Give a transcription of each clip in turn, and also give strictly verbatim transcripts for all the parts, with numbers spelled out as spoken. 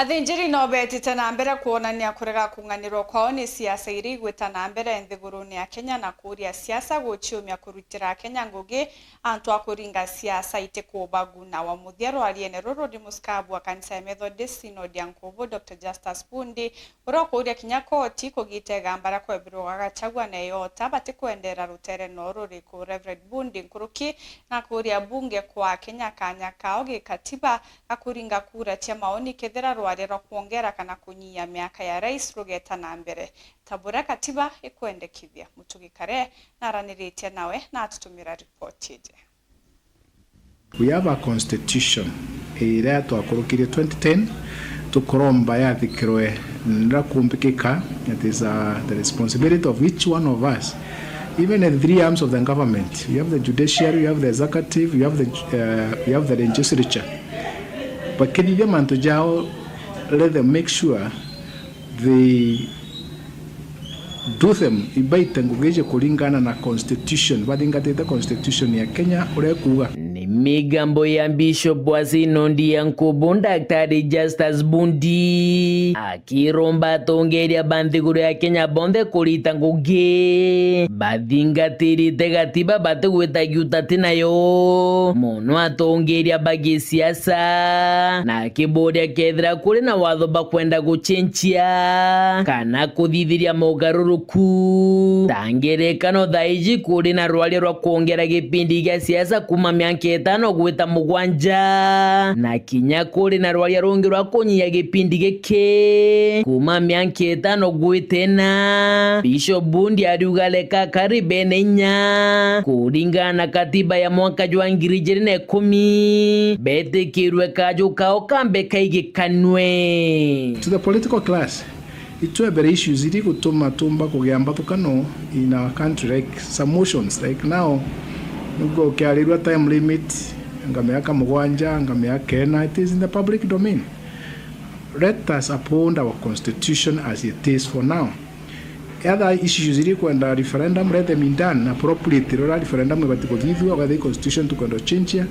Athinjiri no beetite na mbere kwonania kurega kung'anirwa kwao ni siasa iria igwita na mbere nthigurune ya Kenya na kuuria siasa guciumia kurutira Akenya ngugi antu a kuringa siasa itikubaguna. Wa muthia rwariene ruru ni muskabu wa kanisa ya Methodist Synod ya Nkubu, Doctor Justus Bundi, uria ukuuria kinya koti kugita igamba ria kwebirwa gwa Gachagua na Eyota batikwendera rutere no ruriku. Reverend Bundi nkuruki na kuuria bunge kwa Kenya kanya kao gikatiba ga kuringa kura cia maoni kethira rwaria rwa kwongera kana kunyia miaka ya rais rugeta na mbere ta buria katiba ikwendekithia. Mutugi Kare naraniritie nawe na atutumira ripoti iji. We have a constitution iria twakurukirie twenty ten, tukuromba yathikirwe na kumbikika. It is, uh, the responsibility of each one of us, even the three arms of the government. You have the judiciary, you have the executive, you have the, uh, you have the legislature. Bakithithia mantu jao, let them make sure they do them, ibaite ngugi iji kuringana na constitution, bathingatite constitution ya Kenya uria ikuuga. Ni migambo ya Bishop wa Synod ya Nkubu, Daktari Justus Bundi, akiromba atongeria ba nthiguru ya Kenya bonthe kurita ngugi bathingatirite gatiba, batigwita giutati nayo, mono atongeria ba gisiasa, na akiburia kethira kuri na watho bakwenda gucenjia kana kuthithiria mogaruruku. Ta ngerekano, thaa iji kuri na rwaria rwa kwongera gipindi gia siasa kuuma miaka itano gwita mugwanja, na kinya kuri na rwaria rungi rwa kunyia gipindi giki kuuma miaka itano gwita ina. Bishop Bundi ariuga reka akari bene inya kuringana na katiba ya mwaka jwa ngiri ijiri na ikumi betikirwe kaju kao kambe kaigikanwe. To the political class, itwebere issues iri gutuma tumba kugia mbathukano in our country, like some motions, like now, niguo ukiarirua time limit, anga miaka mugwanja, anga miaka ina, it is in the public domain. Let us uphold our constitution as it is for now. Other issues iri kwenda referendum, let them be done appropriately. Rora referendum ibati kuthithua, whether constitution tukwenda gucenjia,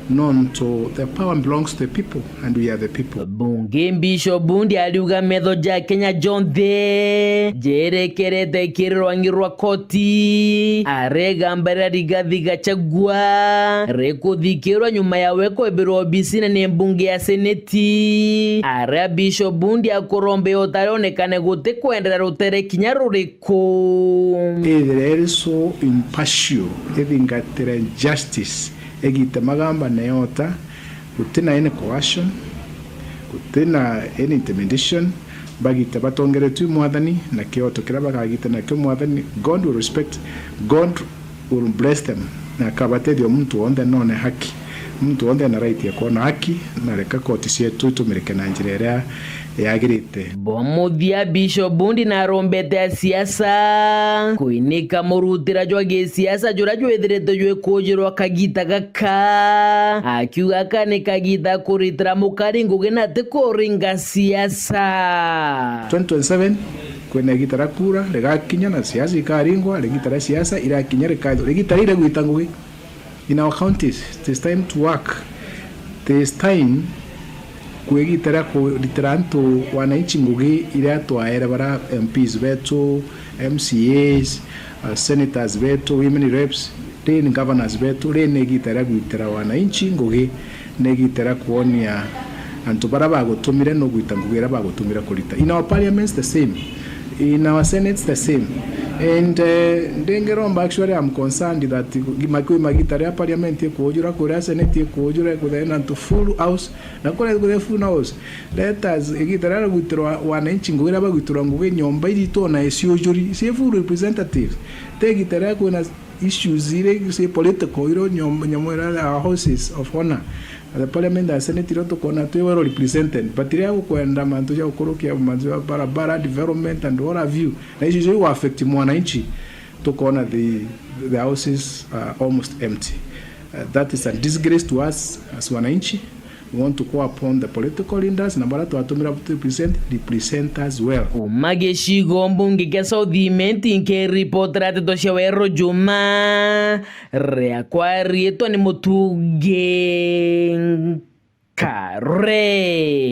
nontu the power belongs to the people and we are the people. Bunge Bishop Bundi ariuga metho ja Kenya jonthe jerekerete kiri rwangi rwa koti, arega mbere Rigathi Gachagua rikuthikirwa nyuma yawe kwebirwa obisine ni mbunge ya seneti, aria Bishop Bundi akuromba Eyota rionekane guti kwendera rutere kinya ruriku. Ithire iri so impartial, ithingatire justice, igite magamba na Eyota, guti na any coercion, guti na any intimidation, bagite batongeretue i Mwathani na kioto kiria bagagita nakio Mwathani. God will respect, God will bless them, na akabatethia muntu wonthe none haki. Muntu wonthe ena right ya kwona haki, na reka koti cietu itumirike na njira iria yagirite. Bwa muthia, Bishop Bundi narombete asiasa kwinika murutira jwa gisiasa juria jwithiritwe jwikujirwa kagita gaka, akiuga aka ni kagita kuritira mukari ngugi na ti kuringa siasa. Twenty twenty-seven, kwina igita ria kura rigakinya na siasa ikaringwa, rigita ria siasa irakinya rikaithwa, rigita riria rigwita ngugi. In our counties, it is time to work. It is time kwigita ria kuritira antu wananchi ngugi iria twaere bara M Ps betu, M C As, uh, senators betu, women reps, ri ni governors betu, ri ni igita ria gwitira wananchi ngugi, ni igita ria kwonia antu bara bagutumire nugwita ngugi iria bagutumire kurita. In our parliaments the same, in our senates the same. And, uh, ndingiromba, actually, I'm concerned that gi-, makui magita ria parliament ikujura, kuria senate ikujura, kuthena antu full house, na kuria kuthena full house. Let us, igita riria rigwitirwa wananchi ngugi, riria bagwitirwa ngugi nyomba iri itona iciujuri, cie full representative. Ti igita riria kwina issues iri cie political, iro nyom-, nyamu iria, our houses of honor, the parliament and senate, irio tukona twi well represented. But riria gukwenda mantu ja gukurukia, mantu ja barabara, development and what have you, na issues iu affect mwananchi, tukona the, the houses are almost empty. Uh, that is a disgrace to us as wananchi. We want to call upon the political leaders na bara twatumira to represent, represent us well. Kuma gicigo mbunge kia South Imenti, nkiripotera nteto cia Weru Juma, riakwa riitwa ni Mutugi Kare.